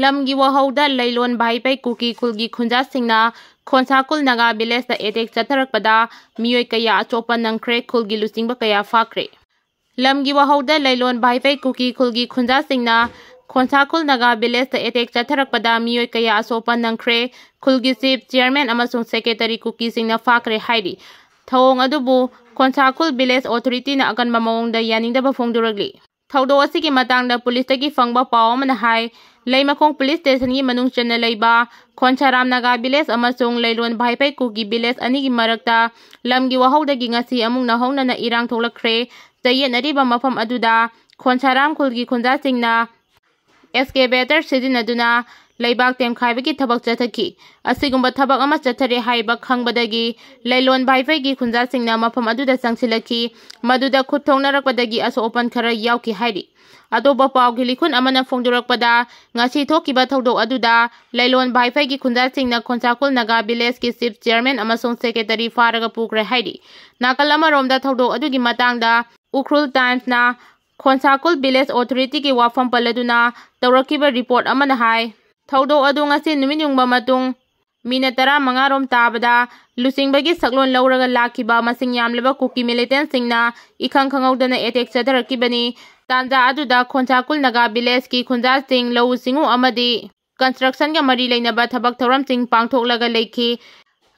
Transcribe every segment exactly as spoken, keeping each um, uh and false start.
ꯂꯝꯒꯤ ꯋꯥꯍꯧꯗ ꯂꯩꯂꯣꯟ ꯚꯥꯏꯄꯩ ꯀꯨꯀꯤ ꯈꯨꯜꯒꯤ ꯈꯨꯟꯖꯥꯁꯤꯡꯅ ꯈꯣꯟꯁꯥꯈꯨꯜ ꯅꯥꯒꯥ ꯚꯤꯂꯦꯖꯇ ꯑꯦꯇꯦꯛ ꯆꯠꯊꯔꯛꯄꯗ ꯃꯤꯑꯣꯏ ꯀꯌꯥ ꯑꯆꯣꯞꯄ ꯅꯪꯈ꯭ꯔꯦ, ꯈꯨꯜꯒꯤ ꯂꯨꯆꯤꯡꯕ ꯀꯌꯥ ꯐꯥꯈ꯭ꯔꯦ꯫ ꯂꯝꯒꯤ ꯋꯥꯍꯧꯗ ꯂꯩꯂꯣꯟ ꯚꯥꯏꯄꯩ ꯀꯨꯀꯤ ꯈꯨꯜꯒꯤ ꯈꯨꯟꯖꯥꯁꯤꯡꯅ ꯈꯣꯟꯁꯥꯈꯨꯜ ꯅꯥꯒꯥ ꯚꯤꯂꯦꯖꯇ ꯑꯦꯇꯦꯛ ꯆꯠꯊꯔꯛꯄꯗ ꯃꯤꯑꯣꯏ ꯀꯌꯥ ꯑꯆꯣꯞꯄ ꯅꯪꯈ꯭ꯔꯦ꯫ ꯈꯨꯜꯒꯤ ꯆꯤꯐ, ꯆꯤꯌꯔꯃꯦꯟ ꯑꯃꯁꯨꯡ ꯁꯦꯀ꯭ꯔꯦꯇꯔꯤ ꯀꯨꯀꯤꯁꯤꯡꯅ ꯐꯥꯈ꯭ꯔꯦ ꯍꯥꯏꯔꯤ꯫ ꯊꯧꯑꯣꯡ ꯑꯗꯨꯕꯨ ꯈꯣꯟꯁꯥꯈꯨꯜ ꯚꯤꯂꯦꯖ ꯑꯣꯊꯣꯔꯤꯇꯤꯅ ꯑꯀꯟꯕ ꯃꯑꯣꯡꯗ ꯌꯥꯅꯤꯡꯗꯕ ꯐꯣꯡꯗꯣꯔꯛꯂꯤ꯫ ꯊꯧꯗꯣꯛ ꯑꯁꯤꯒꯤ ꯃꯇꯥꯡꯗ ꯄꯨꯂꯤꯁꯇꯒꯤ ꯐꯪꯕ ꯄꯥꯎ ꯑꯃꯅ ꯍꯥꯏ, ꯂꯩꯃꯈꯣꯡ ꯄꯨꯂꯤꯁ ꯁ꯭ꯇꯦꯁꯟꯒꯤ ꯃꯅꯨꯡ ꯆꯟꯅ ꯂꯩꯕ ꯈꯣꯟꯁꯥꯔꯥꯝ ꯅꯥꯒꯥ ꯚꯤꯂꯦꯖ ꯑꯃꯁꯨꯡ ꯂꯩꯂꯣꯟ ꯚꯥꯏꯄꯩ ꯀꯨꯀꯤ ꯚꯤꯂꯦꯖ ꯑꯅꯤꯒꯤ ꯃꯔꯛꯇ ꯂꯝꯒꯤ ꯋꯥꯍꯧꯗꯒꯤ ꯉꯁꯤ ꯑꯃꯨꯛ ꯅꯧꯍꯧꯅꯅ ꯏꯔꯥꯡ ꯊꯣꯛꯂꯛꯈ꯭ꯔꯦ꯫ ꯆꯌꯦꯠꯅꯔꯤꯕ ꯃꯐꯝ ꯑꯗꯨꯗ ꯈꯣꯟꯁꯥꯔꯥꯝ ꯈꯨꯜꯒꯤ ꯈꯨꯟꯖꯥꯁꯤꯡꯅ ꯑꯦꯛꯁꯀꯦꯚꯦꯇꯔ ꯁꯤꯖꯤꯟꯅꯗꯨꯅ ꯂꯩꯕꯥꯛ ꯇꯦꯝꯈꯥꯏꯕꯒꯤ ꯊꯕꯛ ꯆꯠꯊꯈꯤ꯫ ꯑꯁꯤꯒꯨꯝꯕ ꯊꯕꯛ ꯑꯃ ꯆꯠꯊꯔꯦ ꯍꯥꯏꯕ ꯈꯪꯕꯗꯒꯤ ꯂꯩꯂꯣꯟ ꯚꯥꯏꯐꯩꯒꯤ ꯈꯨꯟꯖꯥꯁꯤꯡꯅ ꯃꯐꯝ ꯑꯗꯨꯗ ꯆꯪꯁꯤꯜꯂꯛꯈꯤ꯫ ꯃꯗꯨꯗ ꯈꯨꯠ ꯊꯣꯛꯅꯔꯛꯄꯗꯒꯤ ꯑꯁꯣꯛ ꯑꯄꯟ ꯈꯔ ꯌꯥꯎꯈꯤ ꯍꯥꯏꯔꯤ꯫ ꯑꯇꯣꯞꯄ ꯄꯥꯎꯒꯤ ꯂꯤꯈꯨꯟ ꯑꯃꯅ ꯐꯣꯡꯗꯣꯔꯛꯄꯗ, ꯉꯁꯤ ꯊꯣꯛꯈꯤꯕ ꯊꯧꯗꯣꯛ ꯑꯗꯨꯗ ꯂꯩꯂꯣꯟ ꯚꯥꯏꯐꯩꯒꯤ ꯈꯨꯟꯖꯥꯁꯤꯡꯅ ꯈꯣꯟꯁꯥꯈꯨꯜ ꯅꯥꯒꯥ ꯚꯤꯂꯦꯖꯀꯤ ꯆꯤꯐ, ꯆꯤꯌꯔꯃꯦꯟ ꯑꯃꯁꯨꯡ ꯁꯦꯀ꯭ꯔꯦꯇꯔꯤ ꯐꯥꯔꯒ ꯄꯨꯈ꯭ꯔꯦ ꯍꯥꯏꯔꯤ꯫ ꯅꯥꯀꯜ ꯑꯃꯔꯣꯝꯗ ꯊꯧꯗꯣꯛ ꯑꯗꯨꯒꯤ ꯃꯇꯥꯡꯗ ꯎꯈ꯭ꯔꯨꯜ ꯇꯥꯏꯝꯁꯅ ꯈꯣꯟꯁꯥꯈꯨꯜ ꯚꯤꯂꯦꯖ ꯑꯣꯊꯣꯔꯤꯇꯤꯒꯤ ꯋꯥꯐꯝ ꯄꯜꯂꯗꯨꯅ ꯇꯧꯔꯛꯈꯤꯕ ꯔꯤꯄꯣꯔꯠ ꯑꯃꯅ ꯍꯥꯏ, ꯊꯧꯗꯣꯛ ꯑꯗꯨ ꯉꯁꯤ ꯅꯨꯃꯤꯠ ꯌꯨꯡꯕ ꯃꯇꯨꯡ ꯃꯤꯅꯠ ꯇꯔꯥꯃꯉꯥ ꯔꯣꯝ ꯇꯥꯕꯗ ꯂꯨꯆꯤꯡꯕꯒꯤ ꯁꯛꯂꯣꯟ ꯂꯧꯔꯒ ꯂꯥꯛꯈꯤꯕ ꯃꯁꯤꯡ ꯌꯥꯝꯂꯕ ꯀꯨꯀꯤ ꯃꯤꯂꯤꯇꯦꯟꯁꯤꯡꯅ ꯏꯈꯪ ꯈꯪꯍꯧꯗꯅ ꯑꯦꯇꯦꯛ ꯆꯠꯊꯔꯛꯈꯤꯕꯅꯤ꯫ ꯇꯥꯟꯖꯥ ꯑꯗꯨꯗ ꯈꯣꯟꯁꯥꯈꯨꯜ ꯅꯥꯒꯥ ꯚꯤꯂꯦꯖꯀꯤ ꯈꯨꯟꯖꯥꯁꯤꯡ, ꯂꯧꯎ ꯁꯤꯡꯎ ꯑꯃꯗꯤ ꯀꯟꯁꯇ꯭ꯔꯛꯁꯟꯒ ꯃꯔꯤ ꯂꯩꯅꯕ ꯊꯕꯛ ꯊꯧꯔꯝꯁꯤꯡ ꯄꯥꯡꯊꯣꯛꯂꯒ ꯂꯩꯈꯤ꯫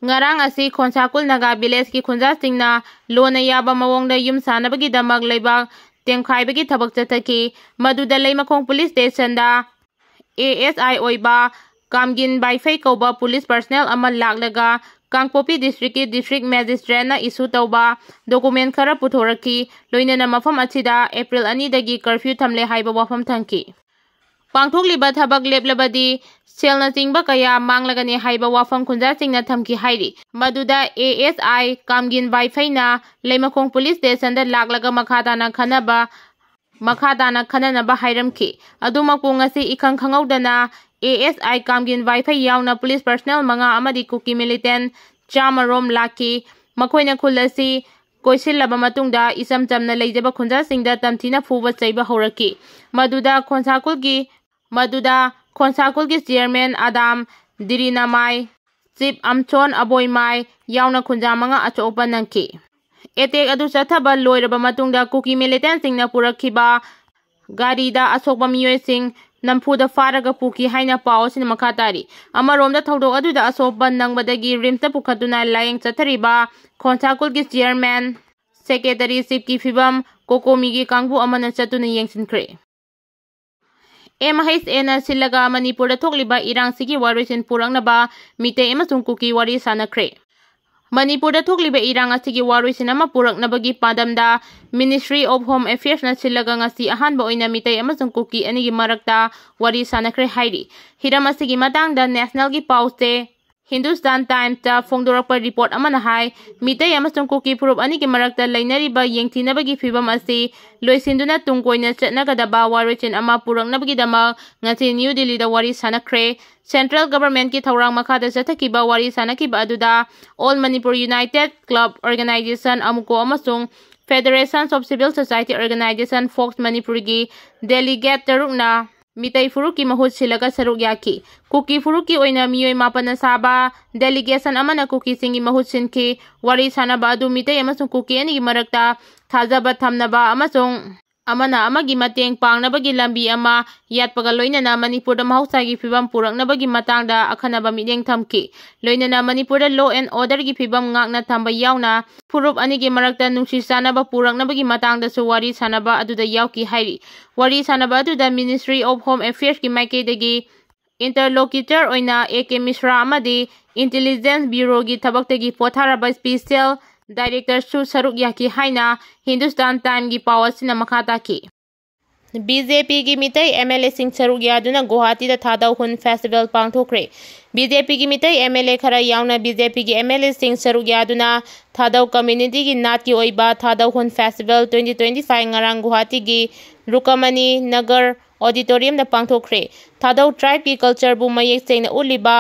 ꯉꯔꯥꯡ ꯑꯁꯤ ꯈꯣꯟꯁꯥꯈꯨꯜ ꯅꯥꯒꯥ ꯚꯤꯂꯦꯖꯀꯤ ꯈꯨꯟꯖꯥꯁꯤꯡꯅ ꯂꯣꯟꯅ ꯌꯥꯕ ꯃꯑꯣꯡꯗ ꯌꯨꯝ ꯁꯥꯅꯕꯒꯤꯗꯃꯛ ꯂꯩꯕꯥꯛ ꯇꯦꯝꯈꯥꯏꯕꯒꯤ ꯊꯕꯛ ꯆꯠꯊꯈꯤ꯫ ꯃꯗꯨꯗ ꯂꯩꯃꯈꯣꯡ ꯄꯨꯂꯤꯁ ꯁ꯭ꯇꯦꯁꯟꯗ ꯑꯦ ꯑꯦꯁ ꯑꯥꯏ ꯑꯣꯏꯕ ꯀꯥꯝꯒꯤꯟ ꯕꯥꯏꯐꯩ ꯀꯧꯕ ꯄꯨꯂꯤꯁ ꯄꯔꯁꯅꯦꯜ ꯑꯃ ꯂꯥꯛꯂꯒ ꯀꯥꯡꯄꯣꯛꯄꯤ ꯗꯤꯁꯇ꯭ꯔꯤꯛꯀꯤ ꯗꯤꯁꯇ꯭ꯔꯤꯛ ꯃꯦꯖꯤꯁꯇ꯭ꯔꯦꯠꯅ ꯏꯁꯨ ꯇꯧꯕ ꯗꯣꯀꯨꯃꯦꯟ ꯈꯔ ꯄꯨꯊꯣꯔꯛꯈꯤ꯫ ꯂꯣꯏꯅꯅ ꯃꯐꯝ ꯑꯁꯤꯗ ꯑꯦꯄ꯭ꯔꯤꯜ ꯑꯅꯤꯗꯒꯤ ꯀꯔꯐ꯭ꯌꯨ ꯊꯝꯂꯦ ꯍꯥꯏꯕ ꯋꯥꯐꯝ ꯊꯝꯈꯤ꯫ ꯄꯥꯡꯊꯣꯛꯂꯤꯕ ꯊꯕꯛ ꯂꯦꯞꯂꯕꯗꯤ ꯁꯦꯜꯅꯆꯤꯡꯕ ꯀꯌꯥ ꯃꯥꯡꯂꯒꯅꯤ ꯍꯥꯏꯕ ꯋꯥꯐꯝ ꯈꯨꯟꯖꯥꯁꯤꯡꯅ ꯊꯝꯈꯤ ꯍꯥꯏꯔꯤ꯫ ꯃꯗꯨꯗ ꯑꯦ ꯑꯦꯁ ꯑꯥꯏ ꯀꯥꯝꯒꯤꯟ ꯕꯥꯏꯐꯩꯅ ꯂꯩꯃꯈꯣꯡ ꯄꯨꯂꯤꯁ ꯁ꯭ꯇꯦꯁꯟꯗ ꯂꯥꯛꯂꯒ ꯃꯈꯥ ꯇꯥꯅ ꯈꯟꯅꯕ, ꯃꯈꯥ ꯇꯥꯅ ꯈꯟꯅꯅꯕ ꯍꯥꯏꯔꯝꯈꯤ꯫ ꯑꯗꯨꯃꯛꯄꯨ ꯉꯁꯤ ꯏꯈꯪ ꯈꯪꯍꯧꯗꯅ ꯑꯦ ꯑꯦꯁ ꯑꯥꯏ ꯀꯥꯝꯒꯤꯟ ꯕꯥꯏꯐꯩ ꯌꯥꯎꯅ ꯄꯨꯂꯤꯁ ꯄꯔꯁꯅꯦꯜ ꯃꯉꯥ ꯑꯃꯗꯤ ꯀꯨꯀꯤ ꯃꯤꯂꯤꯇꯦꯟ ꯆꯥꯝꯃ ꯔꯣꯝ ꯂꯥꯛꯈꯤ꯫ ꯃꯈꯣꯏꯅ ꯈꯨꯜ ꯑꯁꯤ ꯀꯣꯏꯁꯤꯜꯂꯕ ꯃꯇꯨꯡꯗ ꯏꯆꯝ ꯆꯝꯅ ꯂꯩꯖꯕ ꯈꯨꯟꯖꯥꯁꯤꯡꯗ ꯇꯝꯊꯤꯅ ꯐꯨꯕ ꯆꯩꯕ ꯍꯧꯔꯛꯈꯤ꯫ ꯃꯗꯨꯗ ꯈꯣꯟꯁꯥꯈꯨꯜꯒꯤ, ꯃꯗꯨꯗ ꯈꯣꯟꯁꯥꯀꯨꯜꯒꯤ ꯆꯤꯌꯔꯃꯦꯟ ꯑꯗꯥꯝ ꯗꯤꯔꯤꯅꯥꯃꯥꯏ, ꯆꯤꯞ ꯑꯝꯆꯣꯟ ꯑꯕꯣꯏꯃꯥꯏ ꯌꯥꯎꯅ ꯈꯨꯟꯖꯥ ꯃꯉꯥ ꯑꯆꯧ ꯑꯄꯟ ꯅꯪꯈꯤ꯫ ꯑꯦꯇꯦꯛ ꯑꯗꯨ ꯆꯠꯊꯕ ꯂꯣꯏꯔꯕ ꯃꯇꯨꯡꯗ ꯀꯨꯀꯤ ꯃꯤꯂꯤꯇꯦꯟꯁꯤꯡꯅ ꯄꯨꯔꯛꯈꯤꯕ ꯒꯥꯔꯤꯗ ꯑꯁꯣꯛꯄ ꯃꯤꯑꯣꯏꯁꯤꯡ ꯅꯝꯐꯨꯗ ꯐꯥꯔꯒ ꯄꯨꯈꯤ ꯍꯥꯏꯅ ꯄꯥꯎ ꯑꯁꯤꯅ ꯃꯈꯥ ꯇꯥꯔꯤ꯫ ꯑꯃꯔꯣꯝꯗ ꯊꯧꯗꯣꯛ ꯑꯗꯨꯗ ꯑꯁꯣꯛꯄ ꯅꯪꯕꯗꯒꯤ ꯔꯤꯝꯁꯇ ꯄꯨꯈꯠꯇꯨꯅ ꯂꯥꯌꯦꯡ ꯆꯠꯊꯔꯤꯕ ꯈꯣꯟꯁꯥꯀꯨꯜꯒꯤ ꯆꯤꯌꯔꯃꯦꯟ, ꯁꯦꯀ꯭ꯔꯦꯇꯔꯤ, ꯆꯤꯞꯀꯤ ꯐꯤꯕꯝ ꯀꯣꯀꯣꯃꯤꯒꯤ ꯀꯥꯡꯕꯨ ꯑꯃꯅ ꯆꯠꯇꯨꯅ ꯌꯦꯡꯁꯤꯟꯈ꯭ꯔꯦ꯫ ꯑꯦꯝ ꯑꯩꯆ ꯑꯦꯅ ꯁꯤꯜꯂꯒ ꯃꯅꯤꯄꯨꯔꯗ ꯊꯣꯛꯂꯤꯕ ꯏꯔꯥꯡꯁꯤꯒꯤ ꯋꯥꯔꯣꯏꯁꯤꯟ ꯄꯨꯔꯛꯅꯕ ꯃꯤꯇꯩ ꯑꯃꯁꯨꯡ ꯀꯨꯀꯤ ꯋꯥꯔꯤ ꯁꯥꯅꯈ꯭ꯔꯦ꯫ ꯃꯅꯤꯄꯨꯔꯗ ꯊꯣꯛꯂꯤꯕ ꯏꯔꯥꯡ ꯑꯁꯤꯒꯤ ꯋꯥꯔꯣꯏꯁꯤꯟ ꯑꯃ ꯄꯨꯔꯛꯅꯕꯒꯤ ꯄꯥꯟꯗꯝꯗ Ministry of Home Affairsꯅ ꯁꯤꯜꯂꯒ ꯉꯁꯤ ꯑꯍꯥꯟꯕ ꯑꯣꯏꯅ ꯃꯤꯇꯩ ꯑꯃꯁꯨꯡ ꯀꯨꯀꯤ ꯑꯅꯤꯒꯤ ꯃꯔꯛꯇ ꯋꯥꯔꯤ ꯁꯥꯅꯈ꯭ꯔꯦ ꯍꯥꯏꯔꯤ꯫ ꯍꯤꯔꯝ ꯑꯁꯤꯒꯤ ꯃꯇꯥꯡꯗ ꯅꯦꯁꯅꯦꯜꯒꯤ ꯄꯥꯎꯆꯦ Hindustan Timesꯇ ꯐꯣꯡꯗꯣꯔꯛꯄ ꯔꯤꯄꯣꯔꯠ ꯑꯃꯅ ꯍꯥꯏ, ꯃꯤꯇꯩ ꯑꯃꯁꯨꯡ ꯀꯨꯀꯤ ꯐꯨꯔꯨꯞ ꯑꯅꯤꯒꯤ ꯃꯔꯛꯇ ꯂꯩꯅꯔꯤꯕ ꯌꯦꯡꯊꯤꯅꯕꯒꯤ ꯐꯤꯕꯝ ꯑꯁꯤ ꯂꯣꯏꯁꯤꯟꯗꯨꯅ ꯇꯨꯡ ꯀꯣꯏꯅ ꯆꯠꯅꯒꯗꯕ ꯋꯥꯔꯣꯏꯁꯤꯟ ꯑꯃ ꯄꯨꯔꯛꯅꯕꯒꯤꯗꯃꯛ ꯉꯁꯤ ꯅ꯭ꯌꯨ ꯗꯤꯜꯂꯤꯗ ꯋꯥꯔꯤ ꯁꯥꯅꯈ꯭ꯔꯦ꯫ Central Governmentꯀꯤ ꯊꯧꯔꯥꯡ ꯃꯈꯥꯗ ꯆꯠꯊꯈꯤꯕ ꯋꯥꯔꯤ ꯁꯥꯅꯈꯤꯕ ꯑꯗꯨꯗ All Manipur United Club Organisation, AMUCO, ꯑꯃꯁꯨꯡ Federations of Civil Society Organisation, FOCS, ꯃꯅꯤꯄꯨꯔꯒꯤ delegate ꯇꯔꯨꯛꯅ ꯃꯤꯇꯩ ꯐꯨꯔꯨꯞꯀꯤ ꯃꯍꯨꯠ ꯁꯤꯜꯂꯒ ꯁꯔꯨꯛ ꯌꯥꯈꯤ꯫ ꯀꯨꯀꯤ ꯐꯨꯔꯨꯞꯀꯤ ꯑꯣꯏꯅ ꯃꯤꯑꯣꯏ ꯃꯥꯄꯟꯅ ꯁꯥꯕ delegation ꯑꯃꯅ ꯀꯨꯀꯤꯁꯤꯡꯒꯤ ꯃꯍꯨꯠ ꯁꯤꯟꯈꯤ꯫ ꯋꯥꯔꯤ ꯁꯥꯅꯕ ꯑꯗꯨ ꯃꯤꯇꯩ ꯑꯃꯁꯨꯡ ꯀꯨꯀꯤ ꯑꯅꯤꯒꯤ ꯃꯔꯛꯇ ꯊꯥꯖꯕ ꯊꯝꯅꯕ ꯑꯃꯁꯨꯡ ꯑꯃꯅ ꯑꯃꯒꯤ ꯃꯇꯦꯡ ꯄꯥꯡꯅꯕꯒꯤ ꯂꯝꯕꯤ ꯑꯃ ꯌꯥꯠꯄꯒ ꯂꯣꯏꯅꯅ ꯃꯅꯤꯄꯨꯔꯗ ꯃꯍꯧꯁꯥꯒꯤ ꯐꯤꯕꯝ ꯄꯨꯔꯛꯅꯕꯒꯤ ꯃꯇꯥꯡꯗ ꯑꯈꯟꯅꯕ ꯃꯤꯠꯌꯦꯡ ꯊꯝꯈꯤ꯫ ꯂꯣꯏꯅꯅ ꯃꯅꯤꯄꯨꯔꯗ law and orderꯒꯤ ꯐꯤꯕꯝ ꯉꯥꯛꯅ ꯊꯝꯕ ꯌꯥꯎꯅ ꯐꯨꯔꯨꯞ ꯑꯅꯤꯒꯤ ꯃꯔꯛꯇ ꯅꯨꯡꯁꯤ ꯆꯥꯟꯅꯕ ꯄꯨꯔꯛꯅꯕꯒꯤ ꯃꯇꯥꯡꯗꯁꯨ ꯋꯥꯔꯤ ꯁꯥꯅꯕ ꯑꯗꯨꯗ ꯌꯥꯎꯈꯤ ꯍꯥꯏꯔꯤ꯫ ꯋꯥꯔꯤ ꯁꯥꯅꯕ ꯑꯗꯨꯗ Ministry of Home Affairsꯀꯤ ꯃꯥꯏꯀꯩꯗꯒꯤ interlocutor ꯑꯣꯏꯅ ꯑꯦ ꯀꯦ ꯃꯤꯁ꯭ꯔꯥ ꯑꯃꯗꯤ Intelligence Bureauꯒꯤ ꯊꯕꯛꯇꯒꯤ ꯄꯣꯊꯥꯔꯕ Special Directorꯁꯨ ꯁꯔꯨꯛ ꯌꯥꯈꯤ ꯍꯥꯏꯅ Hindustan Timesꯒꯤ ꯄꯥꯎ ꯑꯁꯤꯅ ꯃꯈꯥ ꯇꯥꯈꯤ꯫ ꯕꯤ ꯖꯦ ꯄꯤꯒꯤ ꯃꯤꯇꯩ ꯑꯦꯝ ꯑꯦꯜ ꯑꯦꯁꯤꯡ ꯁꯔꯨꯛ ꯌꯥꯗꯨꯅ ꯒꯨꯋꯥꯍꯥꯇꯤꯗ ꯊꯥꯗꯧ ꯍꯨꯟ ꯐꯦꯁꯇꯤꯚꯦꯜ ꯄꯥꯡꯊꯣꯛꯈ꯭ꯔꯦ꯫ ꯕꯤ ꯖꯦ ꯄꯤꯒꯤ ꯃꯤꯇꯩ ꯑꯦꯝ ꯑꯦꯜ ꯑꯦ ꯈꯔ ꯌꯥꯎꯅ ꯕꯤ ꯖꯦ ꯄꯤꯒꯤ ꯑꯦꯝ ꯑꯦꯜ ꯑꯦꯁꯤꯡ ꯁꯔꯨꯛ ꯌꯥꯗꯨꯅ ꯊꯥꯗꯧ ꯀꯝꯃ꯭ꯌꯨꯅꯤꯇꯤꯒꯤ ꯅꯥꯠꯀꯤ ꯑꯣꯏꯕ ꯊꯥꯗꯧ ꯍꯨꯟ ꯐꯦꯁꯇꯤꯚꯦꯜ twenty twenty five ꯉꯔꯥꯡ ꯒꯨꯋꯥꯍꯥꯇꯤꯒꯤ ꯔꯨꯀꯃꯅꯤ ꯅꯒꯔ ꯑꯣꯗꯤꯇꯣꯔꯤꯌꯝꯗ ꯄꯥꯡꯊꯣꯛꯈ꯭ꯔꯦ꯫ ꯊꯥꯗꯧ ꯇ꯭ꯔꯥꯏꯕꯀꯤ ꯀꯜꯆꯔꯕꯨ ꯃꯌꯦꯛ ꯁꯦꯡꯅ ꯎꯠꯂꯤꯕ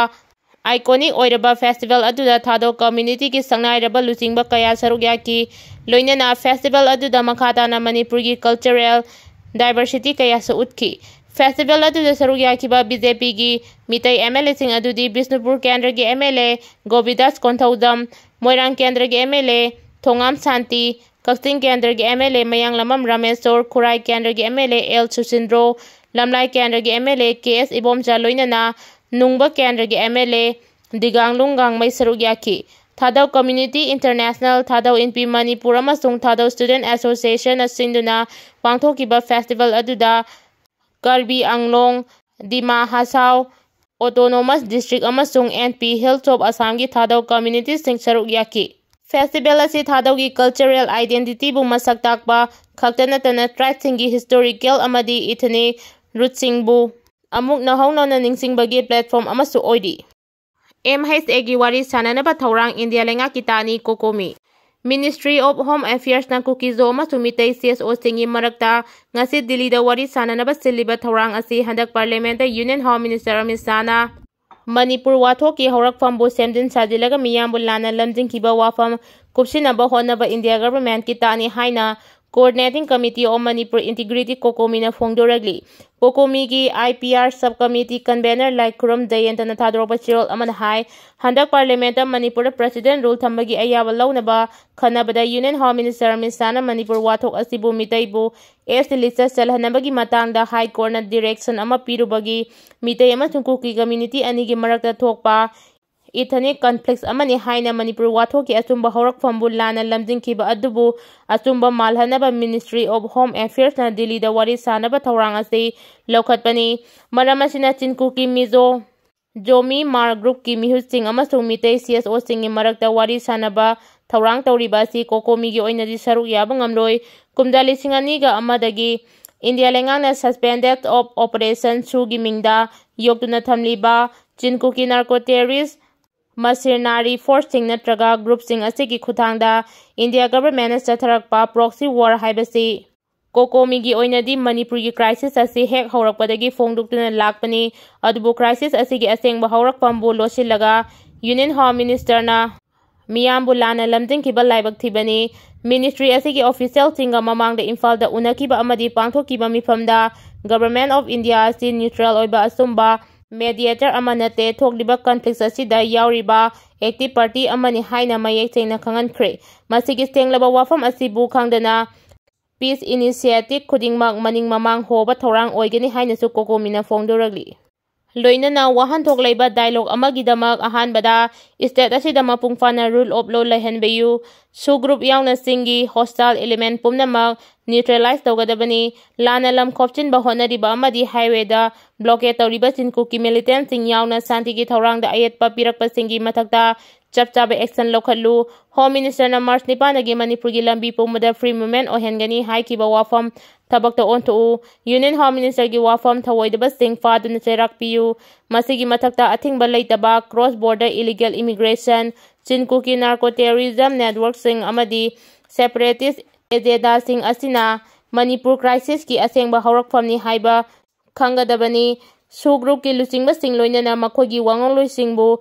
ꯑꯥꯏꯀꯣꯅꯤꯛ ꯑꯣꯏꯔꯕ ꯐꯦꯁꯇꯤꯚꯦꯜ ꯑꯗꯨꯗ ꯊꯥꯗꯧ ꯀꯝꯃ꯭ꯌꯨꯅꯤꯇꯤꯒꯤ ꯁꯛꯅꯥꯏꯔꯕ ꯂꯨꯆꯤꯡꯕ ꯀꯌꯥ ꯁꯔꯨꯛ ꯌꯥꯈꯤ꯫ ꯂꯣꯏꯅꯅ ꯐꯦꯁꯇꯤꯚꯦꯜ ꯑꯗꯨꯗ ꯃꯈꯥ ꯇꯥꯅ ꯃꯅꯤꯄꯨꯔꯒꯤ ꯀꯜꯆꯔꯦꯜ ꯗꯥꯏꯚꯔꯁꯤꯇꯤ ꯀꯌꯥꯁꯨ ꯎꯠꯈꯤ꯫ Festival ꯑꯗꯨꯗ ꯁꯔꯨꯛ ꯌꯥꯈꯤꯕ BJPꯒꯤ ꯃꯤꯇꯩ MLAꯁꯤꯡ ꯑꯗꯨꯗꯤ ꯕꯤꯁꯅꯨꯄꯨꯔ ꯀꯦꯟꯗ꯭ꯔꯒꯤ MLA ꯒꯣꯕꯤꯗꯥꯁ ꯀꯣꯟꯊꯧꯖꯝ, ꯃꯣꯏꯔꯥꯡ ꯀꯦꯟꯗ꯭ꯔꯒꯤ MLA ꯊꯣꯉꯥꯝ ꯁꯥꯟꯇꯤ, ꯀꯛꯆꯤꯡ ꯀꯦꯟꯗ꯭ꯔꯒꯤ MLA ꯃꯌꯥꯡꯂꯝꯕꯝ ꯔꯥꯃꯦꯁꯣꯔ, ꯈꯨꯔꯥꯏ ꯀꯦꯟꯗ꯭ꯔꯒꯤ MLA ꯑꯦꯜ ꯁꯨꯁꯤꯟꯗ꯭ꯔꯣ, ꯂꯝꯂꯥꯏ ꯀꯦꯟꯗ꯭ꯔꯒꯤ MLA ꯀꯦ ꯑꯦꯁ ꯏꯕꯣꯝꯆꯥ ꯂꯣꯏꯅꯅ ꯅꯨꯡꯕ ꯀꯦꯟꯗ꯭ꯔꯒꯤ MLA ꯗꯤꯒꯥꯡꯂꯨꯡ ꯒꯥꯡꯃꯩ ꯁꯔꯨꯛ ꯌꯥꯈꯤ꯫ ꯊꯥꯗꯧ Community International, ꯊꯥꯗꯧ ꯏꯟꯄꯤ ꯃꯅꯤꯄꯨꯔ ꯑꯃꯁꯨꯡ ꯊꯥꯗꯧ Student Associationꯅ ꯁꯤꯟꯗꯨꯅ ꯄꯥꯡꯊꯣꯛꯈꯤꯕ festival ꯑꯗꯨꯗ ꯀꯔꯕꯤ ꯑꯪꯂꯣꯡ, ꯗꯤꯃꯥ ꯍꯁꯥꯎ, Autonomous District ꯑꯃꯁꯨꯡ ꯑꯦꯟ ꯄꯤ Hills of Assamꯒꯤ ꯊꯥꯗꯧ communityꯁꯤꯡ ꯁꯔꯨꯛ ꯌꯥꯈꯤ꯫ Festival ꯑꯁꯤ ꯊꯥꯗꯧꯒꯤ cultural identityꯕꯨ ꯃꯁꯛ ꯇꯥꯛꯄ ꯈꯛꯇ ꯅꯠꯇꯅ tribeꯁꯤꯡꯒꯤ historical ꯑꯃꯗꯤ ethnic rootsꯁꯤꯡꯕꯨ ꯑꯃꯨꯛ ꯅꯧꯍꯧꯅꯅ ꯅꯤꯡꯁꯤꯡꯕꯒꯤ platform ꯑꯃꯁꯨ ꯑꯣꯏꯔꯤ꯫ MHAꯒꯤ ꯋꯥꯔꯤ ꯁꯥꯅꯅꯕ ꯊꯧꯔꯥꯡ ꯏꯟꯗꯤꯌꯥ ꯂꯩꯉꯥꯛꯀꯤ ꯇꯥꯅꯤ ꯀꯣꯀꯣꯃꯤ꯫ Ministry of Home Affairsꯅ ꯀꯨꯀꯤꯖꯣ ꯑꯃꯁꯨꯡ ꯃꯤꯇꯩ CSOꯁꯤꯡꯒꯤ ꯃꯔꯛꯇ ꯉꯁꯤ ꯗꯤꯜꯂꯤꯗ ꯋꯥꯔꯤ ꯁꯥꯅꯅꯕ ꯁꯤꯜꯂꯤꯕ ꯊꯧꯔꯥꯡ ꯑꯁꯤ ꯍꯟꯗꯛ Parliamentꯇ Union Home Minister Amit ꯁꯥꯍꯅ Manipur ꯋꯥꯊꯣꯛꯀꯤ ꯍꯧꯔꯛꯐꯝꯕꯨ ꯁꯦꯝꯖꯤꯟ ꯁꯥꯖꯤꯜꯂꯒ ꯃꯤꯌꯥꯝꯕꯨ ꯂꯥꯟꯅ ꯂꯝꯖꯤꯡꯈꯤꯕ ꯋꯥꯐꯝ ꯀꯨꯞꯁꯤꯟꯅꯕ ꯍꯣꯠꯅꯕ ꯏꯟꯗꯤꯌꯥ governmentꯀꯤ ꯇꯥꯅꯤ ꯍꯥꯏꯅ Coordinating Committee of Manipur Integrity ꯀꯣꯀꯣꯃꯤꯅ ꯐꯣꯡꯗꯣꯔꯛꯂꯤ꯫ ꯀꯣꯀꯣꯃꯤꯒꯤ IPR Sub Committee Convener ꯂꯥꯏꯈꯨꯔꯝ ꯖꯌꯦꯟꯇꯅ ꯊꯥꯗꯣꯔꯛꯄ ꯆꯦꯔꯣꯜ ꯑꯃꯅ ꯍꯥꯏ, ꯍꯟꯗꯛ Parliamentꯇ ꯃꯅꯤꯄꯨꯔꯗ President Rule ꯊꯝꯕꯒꯤ ꯑꯌꯥꯕ ꯂꯧꯅꯕ ꯈꯟꯅꯕꯗ Union Home Minister Amit ꯁꯥꯍꯅ Manipur ꯋꯥꯊꯣꯛ ꯑꯁꯤꯕꯨ ꯃꯤꯇꯩꯕꯨ ST listꯇ ꯆꯜꯍꯟꯅꯕꯒꯤ ꯃꯇꯥꯡꯗ High Courtꯅ direction ꯑꯃ ꯄꯤꯔꯨꯕꯒꯤ ꯃꯤꯇꯩ ꯑꯃꯁꯨꯡ ꯀꯨꯀꯤ community ꯑꯅꯤꯒꯤ ꯃꯔꯛꯇ ꯊꯣꯛꯄ ethnic conflict ꯑꯃꯅꯤ ꯍꯥꯏꯅ ꯃꯅꯤꯄꯨꯔ ꯋꯥꯊꯣꯛꯀꯤ ꯑꯆꯨꯝꯕ ꯍꯧꯔꯛꯐꯝꯕꯨ ꯂꯥꯟꯅ ꯂꯝꯖꯤꯡꯈꯤꯕ ꯑꯗꯨꯕꯨ ꯑꯆꯨꯝꯕ ꯃꯥꯜꯍꯟꯅꯕ Ministry of Home Affairsꯅ ꯗꯤꯜꯂꯤꯗ ꯋꯥꯔꯤ ꯁꯥꯅꯕ ꯊꯧꯔꯥꯡ ꯑꯁꯤ ꯂꯧꯈꯠꯄꯅꯤ꯫ ꯃꯔꯝ ꯑꯁꯤꯅ ꯆꯤꯟ ꯀꯨꯀꯤ ꯃꯤꯖꯣ, ꯖꯣꯃꯤ ꯃꯥꯔ groupꯀꯤ ꯃꯤꯍꯨꯠꯁꯤꯡ ꯑꯃꯁꯨꯡ ꯃꯤꯇꯩ CSOꯁꯤꯡꯒꯤ ꯃꯔꯛꯇ ꯋꯥꯔꯤ ꯁꯥꯅꯕ ꯊꯧꯔꯥꯡ ꯇꯧꯔꯤꯕ ꯑꯁꯤ ꯀꯣꯀꯣꯃꯤꯒꯤ ꯑꯣꯏꯅꯗꯤ ꯁꯔꯨꯛ ꯌꯥꯕ ꯉꯝꯂꯣꯏ꯫ ꯀꯨꯝꯖꯥ ꯂꯤꯁꯤꯡ ꯑꯅꯤꯒ ꯑꯃꯗꯒꯤ ꯏꯟꯗꯤꯌꯥ ꯂꯩꯉꯥꯛꯅ Suspended of Operation ꯁꯨꯒꯤ ꯃꯤꯡꯗ ꯌꯣꯛꯇꯨꯅ ꯊꯝꯂꯤꯕ ꯆꯤꯟ ꯀꯨꯀꯤ narco terrorist mercenary forceꯁꯤꯡ ꯅꯠꯇ꯭ꯔꯒ groupꯁꯤꯡ ꯑꯁꯤꯒꯤ ꯈꯨꯠꯊꯥꯡꯗ ꯏꯟꯗꯤꯌꯥ governmentꯅ ꯆꯠꯊꯔꯛꯄ proxy war ꯍꯥꯏꯕꯁꯤ ꯀꯣꯀꯣꯃꯤꯒꯤ ꯑꯣꯏꯅꯗꯤ ꯃꯅꯤꯄꯨꯔꯒꯤ crisis ꯑꯁꯤ ꯍꯦꯛ ꯍꯧꯔꯛꯄꯗꯒꯤ ꯐꯣꯡꯗꯣꯛꯇꯨꯅ ꯂꯥꯛꯄꯅꯤ꯫ ꯑꯗꯨꯕꯨ crisis ꯑꯁꯤꯒꯤ ꯑꯁꯦꯡꯕ ꯍꯧꯔꯛꯐꯝꯕꯨ ꯂꯣꯠꯁꯤꯜꯂꯒ Union Home Ministerꯅ ꯃꯤꯌꯥꯝꯕꯨ ꯂꯥꯟꯅ ꯂꯝꯖꯤꯡꯈꯤꯕ ꯂꯥꯏꯕꯛ ꯊꯤꯕꯅꯤ꯫ Ministry ꯑꯁꯤꯒꯤ officialꯁꯤꯡꯒ ꯃꯃꯥꯡꯗ ꯏꯝꯐꯥꯜꯗ ꯎꯅꯈꯤꯕ ꯑꯃꯗꯤ ꯄꯥꯡꯊꯣꯛꯈꯤꯕ ꯃꯤꯐꯝꯗ Government of India ꯑꯁꯤ neutral ꯑꯣꯏꯕ ꯑꯆꯨꯝꯕ mediator ꯑꯃ ꯅꯠꯇꯦ, ꯊꯣꯛꯂꯤꯕ conflicts ꯑꯁꯤꯗ ꯌꯥꯎꯔꯤꯕ active party ꯑꯃꯅꯤ ꯍꯥꯏꯅ ꯃꯌꯦꯛ ꯁꯦꯡꯅ ꯈꯪꯍꯟꯈ꯭ꯔꯦ꯫ ꯃꯁꯤꯒꯤ ꯁꯦꯡꯂꯕ ꯋꯥꯐꯝ ꯑꯁꯤꯕꯨ ꯈꯪꯗꯅ peace initiative ꯈꯨꯗꯤꯡꯃꯛ ꯃꯅꯤꯡ ꯃꯃꯥꯡ ꯍꯣꯕ ꯊꯧꯔꯥꯡ ꯑꯣꯏꯒꯅꯤ ꯍꯥꯏꯅꯁꯨ ꯀꯣꯀꯣꯃꯤꯅ ꯐꯣꯡꯗꯣꯔꯛꯂꯤ꯫ ꯂꯣꯏꯅꯅ ꯋꯥꯍꯟꯊꯣꯛ ꯂꯩꯕ dialogue ꯑꯃꯒꯤꯗꯃꯛ ꯑꯍꯥꯟꯕꯗ state ꯑꯁꯤꯗ ꯃꯄꯨꯡ ꯐꯥꯅ rule of law ꯂꯩꯍꯟꯕꯤꯌꯨ꯫ SoO group ꯌꯥꯎꯅ ꯆꯤꯡꯒꯤ hostile element ꯄꯨꯝꯅꯃꯛ neutralize ꯇꯧꯒꯗꯕꯅꯤ꯫ ꯂꯥꯟꯅ ꯂꯝ ꯈꯣꯞꯆꯤꯟꯕ ꯍꯣꯠꯅꯔꯤꯕ ꯑꯃꯗꯤ highwayꯗ blockade ꯇꯧꯔꯤꯕ ꯆꯤꯟ ꯀꯨꯀꯤ militantꯁꯤꯡ ꯌꯥꯎꯅ ꯁꯥꯟꯇꯤꯒꯤ ꯊꯧꯔꯥꯡꯗ ꯑꯌꯦꯠꯄ ꯄꯤꯔꯛꯄꯁꯤꯡꯒꯤ ꯃꯊꯛꯇ ꯆꯞ ꯆꯥꯕ action ꯂꯧꯈꯠꯂꯨ꯫ Home Ministerꯅ March ꯅꯤꯄꯥꯟꯗꯒꯤ ꯃꯅꯤꯄꯨꯔꯒꯤ ꯂꯝꯕꯤ ꯄꯨꯝꯕꯗ free movement ꯑꯣꯏꯍꯟꯒꯅꯤ ꯍꯥꯏꯈꯤꯕ ꯋꯥꯐꯝ ꯊꯕꯛꯇ ꯑꯣꯟꯊꯣꯛꯎ꯫ Union Home Ministerꯒꯤ ꯋꯥꯐꯝ ꯊꯧꯑꯣꯏꯗꯕꯁꯤꯡ ꯐꯥꯗꯨꯅ ꯆꯩꯔꯥꯛ ꯄꯤꯌꯨ꯫ ꯃꯁꯤꯒꯤ ꯃꯊꯛꯇ ꯑꯊꯤꯡꯕ ꯂꯩꯇꯕ cross border illegal immigration, ꯆꯤꯟ ꯀꯨꯀꯤ narco terrorism networkꯁꯤꯡ ꯑꯃꯗꯤ separatist agendaꯁꯤꯡ ꯑꯁꯤꯅ ꯃꯅꯤꯄꯨꯔ crisisꯀꯤ ꯑꯁꯦꯡꯕ ꯍꯧꯔꯛꯐꯝꯅꯤ ꯍꯥꯏꯕ ꯈꯪꯒꯗꯕꯅꯤ꯫ SoO groupꯀꯤ ꯂꯨꯆꯤꯡꯕꯁꯤꯡ ꯂꯣꯏꯅꯅ ꯃꯈꯣꯏꯒꯤ ꯋꯥꯉꯥꯡꯂꯣꯏꯁꯤꯡꯕꯨ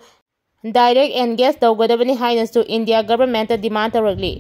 direct engage ꯇꯧꯒꯗꯕꯅꯤ ꯍꯥꯏꯅꯁꯨ India governmentꯇ demand ꯇꯧꯔꯛꯂꯤ꯫